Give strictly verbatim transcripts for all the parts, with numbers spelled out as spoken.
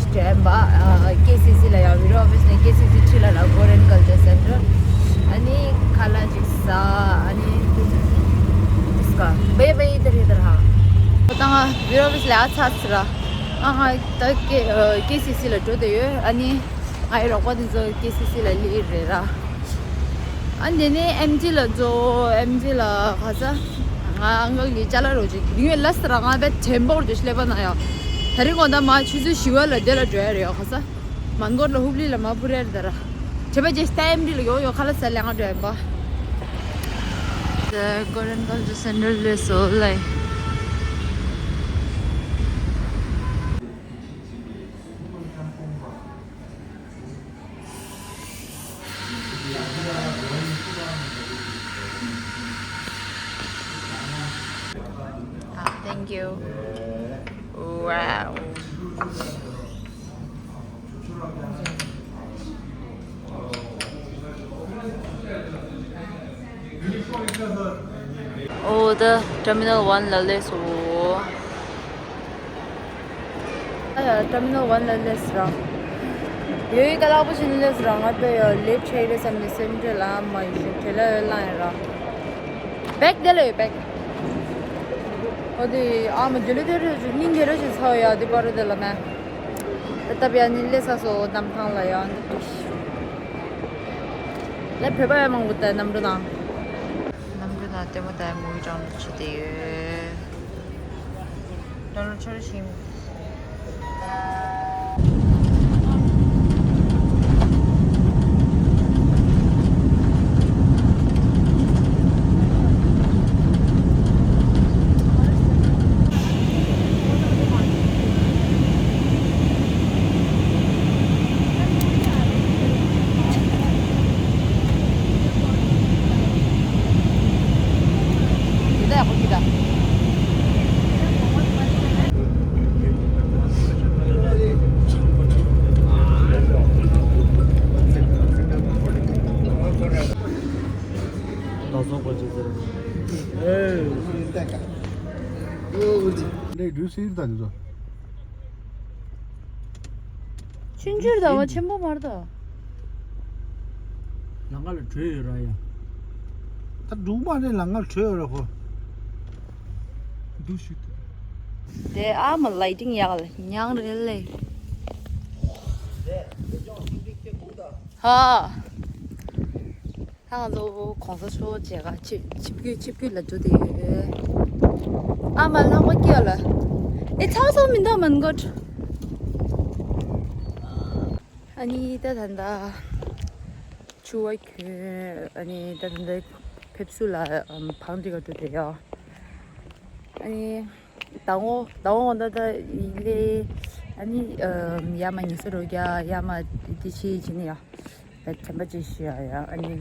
ཞིག་དྲན་པ། ཨ། ཀེ་སི་སི་ལ་ཡང་Vero Office ནས་ཀེ་སི་སི་ཁྲིད་ལ་ལ་Korean Culture Center། ཨ་ནི་ཁ་ལག་ཅིག་ཟ། ཨ་ནི་ཨིས་ཀ་བེ་བེ་ཡི་དེ་རེད་དར་ཧ། ད་ང་Vero Office ལ་ཨ་ཚ་ཚ་ར། ཨ་ང་ད་ཀེ་ཀེ་སི་སི་ལ་འགྲོ་བསྡད་ཡོད། ཨ་ནི་ང་ཡི་རོགས་པ་དེ་ཚོ་ཀེ་སི་སི་ལ་སླེབས་རེད་ར། ཨ་འདི་ནི་ཨེམ་ཇི་ལ་འགྲོ། ཨེམ་ཇི་ལ་ཁ་ས། ང་ཨང་ཀལ་གྱི་ཅ་ལག་རོགས་ཅིག་དེ་ཡོད་ལ་ཟེར། ང་བས་དྲན་པོར་དུ་སླེབས་པ་ན་ཡང་། ད་རིང་གོང་ད་མ་ཆུ་ཚོད་བཞི་བ་ལ་དེ་ལ་འགྲོ་ཡ་རེད་ཡ། ཁ་ས་མན་གོར་ལ་ཧུབ་ལི་ལ་མ་ཕུ་རེ་རེད་ད་ར། དྲན་པ་ཅེས་ད་ཨེམ་ཇི་ལ་ཡོང་ཡོང་ཁ་ལག་ཟ་ལེ་ང་འགྲོ་ཡ་ཡིན་པ། The Korean Culture Center ལས་སོ་ལེ། Ah, thank you. Wow. Oh, the terminal one ལ་སླེབས་སོང་། ཨ་ཡ། Terminal one ལ་སླེབས་ར། ཡོད་ཡོད་ཀ་ལག་པ་ཞིག་སླེབས་ར། ང་དཔེ་ཡ་ལེཊ་ཆགས་རེད་བསམ་ནས་སེམས་ཁྲལ་ལ་མ་ཡོད་ཞིག་བྲེལ་ལ་ཡོད་ལངས་ཡ་ར། བེག་དེ་ལ་ཡོད་བེག། ཨོ་དེ་ཨ་མ་ཇུ་ལི་དེ་རེད་ཞིག་སྙིང་རྗེ་རེད་ཞིག་ཚ་ཡ་དེ་པར་དེ་ལ་མེད། ད་ལྟ་བྱས་ནི་སླེབས་ས་སོ་གནམ་ཐང་ལ་ཡང་འདུག་ཞིག་ལ་བོད་པ་ཡང་མང་པོ་ད་གནམ་གྲུ་ནང་། གནམ་གྲུ་ནང་ལྟད་མོ་ལྟ་མུའུ་ཀྲང་བྱེད་བསྡད་ཡོད། ད་ལོ་ཆོར་ཞིང་། ལགས་སོ། ལས་འགྲུལ་སེར་དང་འདི་ཚོ། ཆུང་ཆུང་དང་བ་ཆེན་པོ་མར་དང་། ལང་ཀ་ལ་བྲོས་ཡོད་ར་ཡ། ད་འབྲུག་མ་རེད། ལང་ཀ་ལ་བྲོས་ཡོད་ར་ཁོ། འདུག་ཞུ་ཐུབ། དེ་ཨ་མ་ལའི་ཊིང་ཡག་ལ་ཉང་རེད་ལེ། ཧ། ད་ང་ཚོ་གོང་ས་མཆོག་མཇལ་ཁ་ཆིབས་ཆིབས་བསྒྱུར་ཆིབས་བསྒྱུར་ལ་འགྲོ་བསྡད་ཡོད། ཨ་མ་ལྷག་པ་སྐྱེ་ལ། ཨེ་ཚ་ཚ་མི་འདུག་མན་གོ། ཨ་ནི་ད་ད་ད་ཆུ་བ་གྱོན། ཨ་ནི་ད་ད་ད་ཕེབས་བསུ་ལ་བང་སྒྲིག་ག་འགྲོ་བསྡད་ཡོད། ཨ་ནི་ཟླ་ངོ་ཟླ་ངོ་ད་ད་ཡིན་ལེ། ཨ་ནི་ཡ་མ་ཉི་ཤུ་རོ་རྒྱ་ཡ་མ་དེ་ཕྱི་ཕྱི་ནི་ཡ། བས་དྲན་པ་ཅིག་ཞུ་ཡ་ཡ། ཨ་ནི་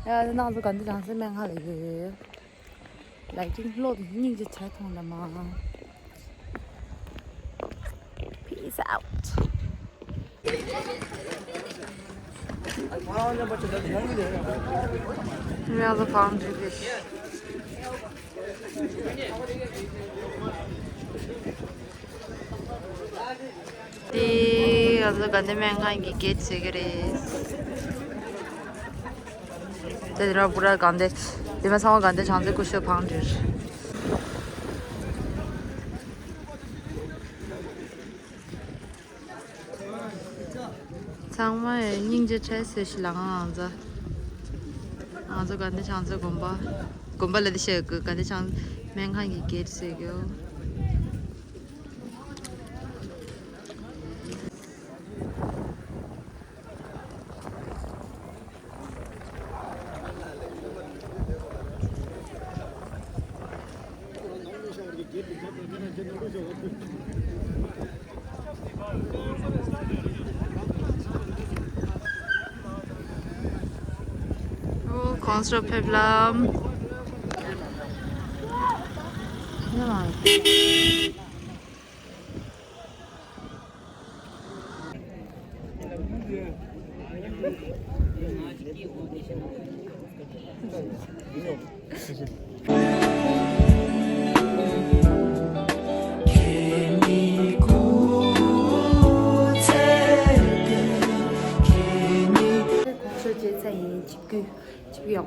ཡ་ནང་ཚོ་ག་འདི་རང་སེམས་སྨན་ཁང་ལ་ཡོད། ལའི་ཊིང་ལོག་སྙིང་རྗེ་ཆ་ཐོང་ལ་མ། Peace out. We are the foundry fish. དེ་ང་ཚོ་དགའ་ལྡན་སྨན་ཁང་གི་གེ་ཊི་ཟེར་གི་རེད། དེ་དེ་ར་བུ་ར་དགའ་ལྡན། དེ་མ་ཚང་མ་དགའ་ལྡན་བྱང་རྩེ་སྐུ་ཞབས་བང་སྒྲིག། ཚང་མ་སྙིང་རྗེ་ཆེ་ཟེར་ཞིག་ལ། ང་ང་ཚོ་ང་ཚོ་དགའ་ལྡན་བྱང་རྩེ་དགོན་པ། དགོན་པ་ལ་དེ་བཤད་གི། དགའ་ལྡན་བྱང་སྨན་ཁང་གི་གེ་ཊི་ཟེར་གི། ཨོ། གོང་ས་མཆོག་ཕེབས་ལམ།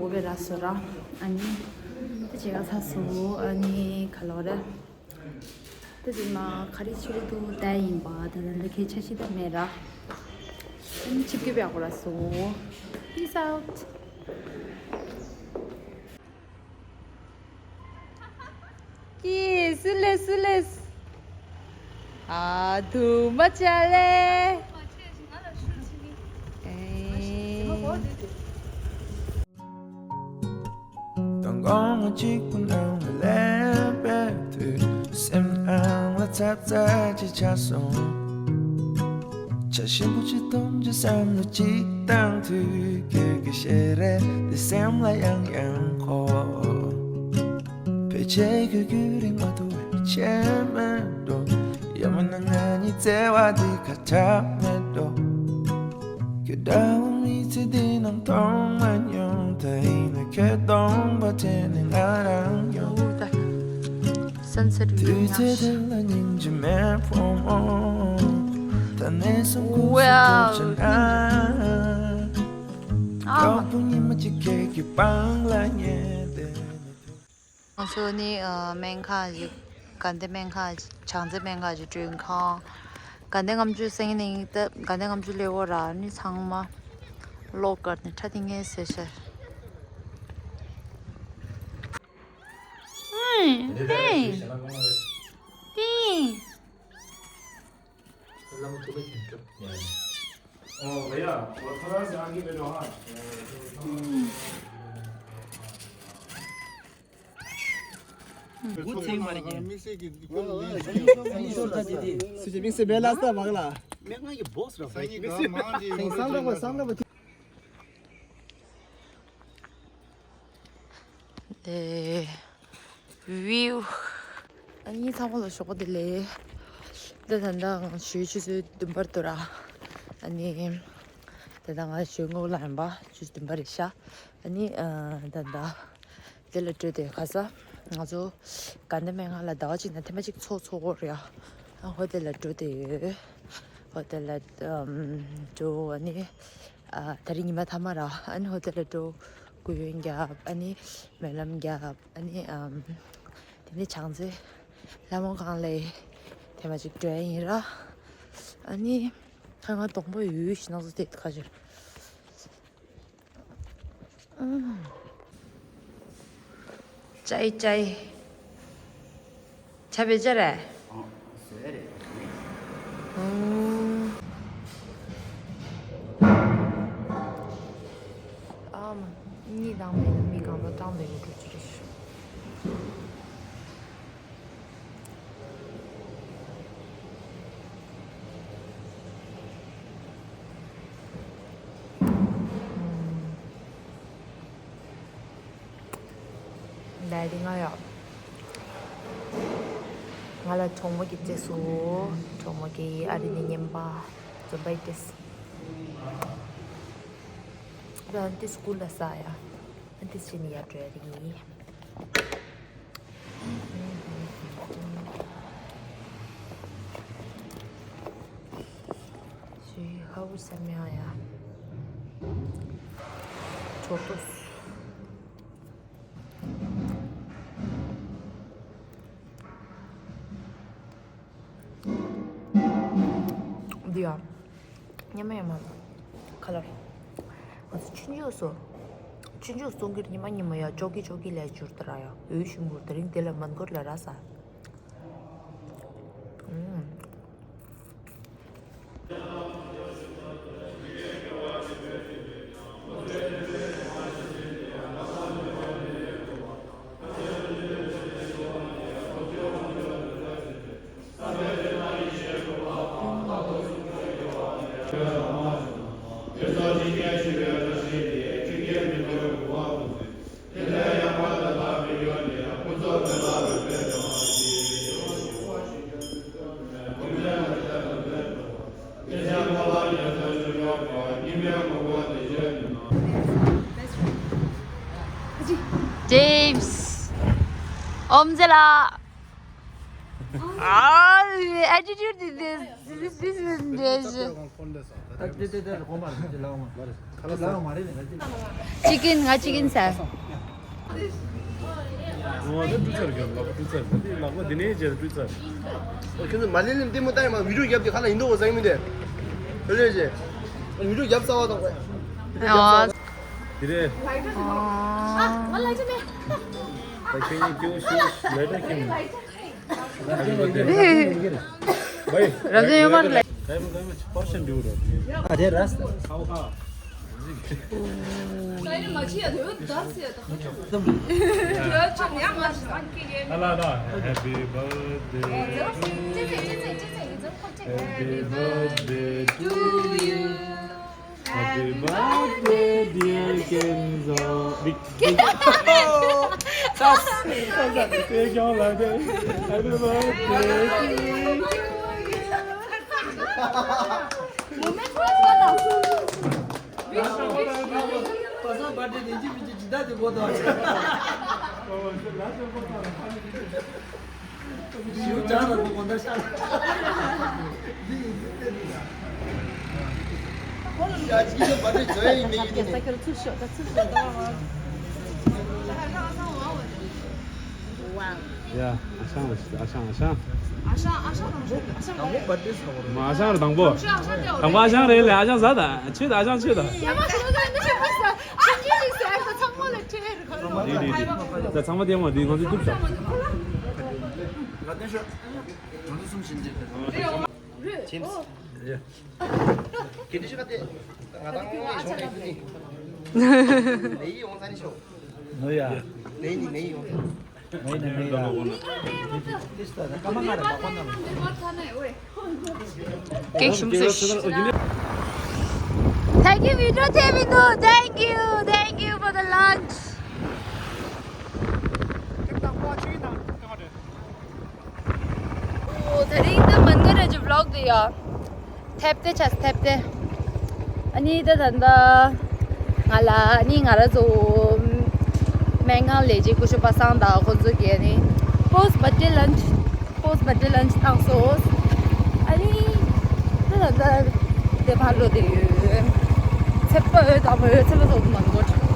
འོ་བེ་ར་སོ་ར། ཨ་ནི། ད་ཅི་ག་ཚ་སོ། ཨ་ནི་ག་ལོ་རེ། ད་ཅི་མ་ག་རེ་ཆི་རུ་དུ་ད་ཡིན་པ་ད་ད་འདི་ཁའི་ཆ་ཤི་ད་མེད་ར། ཨ་ནི་ཆིབ་ཀི་བེ་གོ་ར་སོ། Peace out. ཀི་སུ་ལེ་སུ་ལེ། ཨ་དུ་མ་ཅ་ལེ། ཨེ། དང་དགོང་མོ་གཅིག་པུ་ནང་ལ་ལེན་པའི་དུས། སེམས་ནང་ལ་ཚབ་ཚབ་ཅིག་ཆགས་སོང་། ཆ་ཞིམ་པོ་ཅིག་འཐུང་རྒྱུ་བསམ་བློ་གཅིག་བཏང་དུས། ཁྱོད་ཀྱི་ཞལ་རས་འདི་སེམས་ལ་ཡང་ཡང་འཁོར། ཕལ་ཆེར་ཁྱོད་རྒྱུན་རིང་མ་ཐུག་པའི་ཆད་མེད་འགྲོ། ཡང་མིན་ན་ང་གཉིས་བརྩེ་བ་འདི་ཁ་ཁྲ་མེད་འགྲོ། ཁྱོད་འདྲ་བོ་མི་ཚེ་འདི་ནང་མཐོང་མ་མྱོང་། ད་ཡིན་ན་ཁྱོད་གདོང་པ་དྲན་ནས་ང་རང་ཡོང་། Sunset view དུས་ཚོད་དེ་ལ་སྙིང་རྗེ་མེད་ཕོ་མོ། ད་ནས་བཟུང་ཁུ་སིམ་ཐུག་བྱས་ན། དཀར་པོ་ཉི་མ་གཅིག་ཁྱེད་ཀྱི་པང་ལ་ཉལ་བསྡད། ང་ཚོ་ནི་ཨ་སྨན་ཁང་ཞིག་དགའ་ལྡན་སྨན་ཁང་ཞིག་བྱང་རྩེ་སྨན་ཁང་ཞིག་མགྲོན་ཁང་། དགའ་ལྡན་ལྔ་མཆོད་སེང་གེ་ནས་ད་དགའ་ལྡན་ལྔ་མཆོད་སླེབས་འོ་ར་ནི་ཚང་མ་གློག་དཀར་ནས་ཁྲ་ཐིང་ངེ་ཟེར་ཤར། ཨེ། ཨེ། ཏིང་། ཨོ། ཝེ་ཡ། ཨོ། ཐོ་རངས་སེ་ཨང་ཀི་མེད་འགྲོ་ཧ། ཨེ། བིའུ། ཨ་ནི་ཚང་མ་ལ་ཞོགས་པ་བདེ་ལེགས། འདི་ད་ལྟ་ང་ཞོལ་ཆུ་ཚོད་བདུན་པར་འདུག་ར། ཨ་ནི་ད་ལྟ་ང་ཞོལ་ངོ་ལ་ཡིན་པ་ཆུ་ཚོད་བདུན་པ་རེད་ཤག་ཨ་ནི་ཨ་ད་ལྟ་འདི་ལ་འགྲོ་དེ་ཁ་ས་ང་ཚོ་དགའ་ལྡན་སྨན་ཁང་ལ་ཟླ་བ་གཅིག་ནང་ཐེངས་མ་གཅིག་ཚོགས་ཚོགས་དགོས་རེད་ཡ། ཨ་ཧོ་ཏེལ་ལ་འགྲོ་དེ་ཡོད། ཧོ་ཏེལ་ལ་ཨམ་འགྲོ། ཨ་ནི་ཨ་ད་རིང་ཉི་མ་མཐའ་མ་ར། ཨ་ནི་ཧོ་ཏེལ་ལ་འགྲོ། སྐུ་ཡོན་རྒྱབ། ཨ་ནི་སྨོན་ལམ་རྒྱབ། ཨ་ནི་ཨམ་དེ་ནས་བྱང་རྩེ་ལྷ་མོ་སྒང་ལ་ཐེངས་མ་གཅིག་འགྲོ་ཡ་ཡིན་ར། ཨ་ནི་ཁ་ང་གདོང་པ་ཡོད་ཤི་ན་ཚོ་དེ་ཁ་ཅིག་ཅའི་ཅའི། ཆ་བེ་ཅ་རེད། ཨ་མ། གཉིད་དང་མེད་ན་མི་གང་ལ་སྐྲག་འདོད་ཀྱི་འགྲོ་རྒྱུ་རེད། ལས་རིང་ང་ཡོད། ང་ལ་གྲོགས་མོ་གི་རྗེས་སུ་གྲོགས་མོ་གི་ཨ་རི་ནས་རྔན་པ་འཛོམས་པ་ཡིན་ཏེ། ད་འདི་སྐུ་ལ་ས་ཡ། ཨ་འདི་ཕྱི་ནས་ཡར་འགྲོ་ཡ་རེད། ཞུ་ཧ་བུ་སམ་ཡ་ཡ། ཆོག་ཏོ། འདི་ཡ། ཉི་མ་ཉི་མ། ཁ་ལོ། ང་ཚོ་ཆུང་ཆུང་སོ། ཆུང་ཆུང་སོང་གི་ཉི་མ་ཉི་མ་ཡ་ཅོག་གི་ཅོག་གི་ལས་བཅུར་ད་ར་ཡ། འོས་ཤུང་གུར་ད་རིང་དེ་ལ་མན་གོར་ལ་ར་ས། ཨུམ། James. Omzela. Ah, attitude is this. This, this is this. ཅི་ཀིན། ང་ཅི་ཀིན་ཟ། ཨོ་ད་ཀྲུ་ཚར་གྱོན། ལག་པ་ཀྲུ་ཚར། ད་འདི་ལག་པ་འདི་ནས་བྱས་ཀྲུ་ཚར། ཨོ་ཁྱོད་ཚོ་མ་ལེ་ལེ་ལྟད་མོ་ལྟ་ཡ་མ། བི་ཌིའོ་རྒྱབ་དེ་ཁ་ལ་ཡིན་འདུག་གོ་ཟ་གི་མི་འདུག་ཨོ་ལེ་ཇེ། བི་ཌིའོ་རྒྱབ་ས་བ་དང་གོ། ཨོ། དེ་རེད། ཨོ། ད་ཁྱོད་གཉིས་སྐྱོ་ཤོས་ལེ་ད་ཁྱིམ། རབ་འབྱམས་ཡོད་མ་རེད། ཨ་དེ་ར། Happy birthday. Happy birthday to you. Happy birthday, dear Kenzo. Big, big. Happy birthday to you. ཡ། ཨ་ཞང་། ཨ་ཞང་། ཨ་ཞང་། ཨ་ཞང་། ཨ་ཞང་། ཨ་ཞང་རེད། དང་པོ་ཨ་ཞང་རེད་ལེ། ཨ་ཞང་ཟ་ད། ཆོས་ད། ཨ་ཞང་ཆོས་ད། རེད་རེད་རེད། ད་ཚང་མ་དེ་མ་དེ་ང་ཚོ་ཐུབ་ཤག་ཇེམ་སི། ཡ། གལ་ཏེ་ཤི་ཁ་ཏེ་ང་དང་ངོ་ཡི་ཤོང་ནས་ཀུ་ནི། མེ་ཡི་ཡོང་ས་ནི་ཤོག་ནོ་ཡ། མེ་ནི་མེ་ཡི་ཡོང་། མེ་ནི་མེ་ཡ། ཏིས་ཏ་ན་ཀ་མ་ང་ར་མ་ཁོ་ན་མ། Thank you, video. Thank you, thank you for the lunch. ཨོ། དེ་རིང་འདི་མན་གྷ་རེ་ཇི་བི་ལོག་དེ་ཡ། ཐེབས་ཏེ་ཆ་ཐེབས་ཏེ། ཨ་ནི་ད་ད་ད། ང་ལ་ཨ་ནི་ང་ར་ཚོ་སྨན་ཁང་ལས་བྱེད་སྐུ་ཞབས་པ་སངས་དང་ཁོ་ཚོ་གིས་ཨ་ནི་པོསྟ་བར་ཌེ་ལན་ཆི། པོསྟ་བར་ཌེ་ལན་ཆི་བཏང་སོང་། ཨ་ནི་ད་ད་ད་དེ་ཕར་ལོག་དེ་ཡོད། ཚེས་པ་འོད་དང་མོ་ཚེས་པ་ཚོགས་དུ་མ་འགོར།